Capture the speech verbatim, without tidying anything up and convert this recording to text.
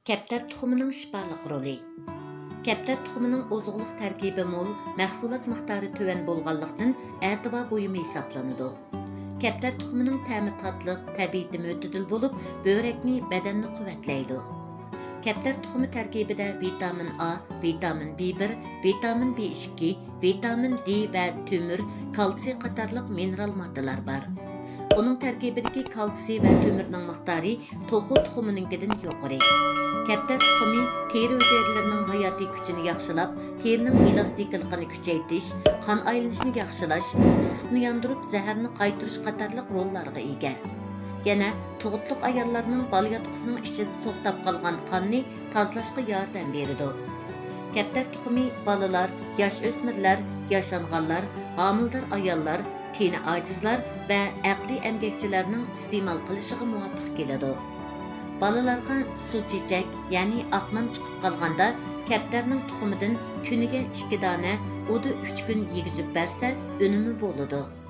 كەپتەر تۇخۇمىنىڭ شىپالىق رولى. كەپتەر تۇخۇمىنىڭ ئوزۇقلۇق تەركىبى مول، مەھسۇلات مىقدارى تۆۋەن بولغانلىقتىن، ئەتىۋا بۇيۇمى ھېسابلىنىدۇ. كەپتەر تۇخۇمىنىڭ تەمى تاتلىق، تەبىئىتى مۆتىدىل بولۇپ، بۆرەكنى، بەدەننى قۇۋۋەتلەيدۇ. كەپتەر تۇخۇمى تەركىبىدە ۋىتامىن ئا، ۋىتامىن بى بىر، ۋىتامىن بى ئىككى، ۋىتامىن دې ۋە تۆمۈر، كالتسىي قاتارلىق مىنېرال ماددىلار بار. ئۇنىڭ تەركىبىدىكى كالتسىي ۋە تۆمۈرنىڭ مىقدارى توخۇ تۇخۇمىنىڭكىدىن يۇقىرى. كەپتەر تۇخۇمى تېرە ھۈجەيرىلىرىنىڭ ھاياتىي كۈچىنى ياخشىلاپ، تېرىنىڭ ئېلاستىكىلىقىنى كۈچەيتىش، قان ئايلىنىشىنى ياخشىلاش، ئىسسىقنى ياندۇرۇپ، زەھەرنى قايتۇرۇش قاتارلىق روللارغا ئىگە. يەنە تۇغۇتلۇق ئاياللارنىڭ بالىياتقۇسىنىڭ ئىچىدە توختاپ قالغان قاننى تازىلاشقا ياردەم بېرىدۇ. كەپتەر تۇخۇمى بالىلار، ياش ئۆسمۈرلەر، ياشانغانلار، ھامىلىدار ئاياللار، تېنى ئاجىزلار ۋە ئەقلىي ئەمگەكچىلەرنىڭ ئىستېمال قىلىشىغا مۇۋاپىق كېلىدۇ. بالىلارغا سۇ چېچەك، يەنى ئاق نان چىقىپ قالغاندا، كەپتەرنىڭ تۇخۇمىدىن كۈنىگە ئىككى دانە، ئۇدا ئۈچ كۈن يېگۈزۈپ بەرسە، ئۈنۈمى بولىدۇ.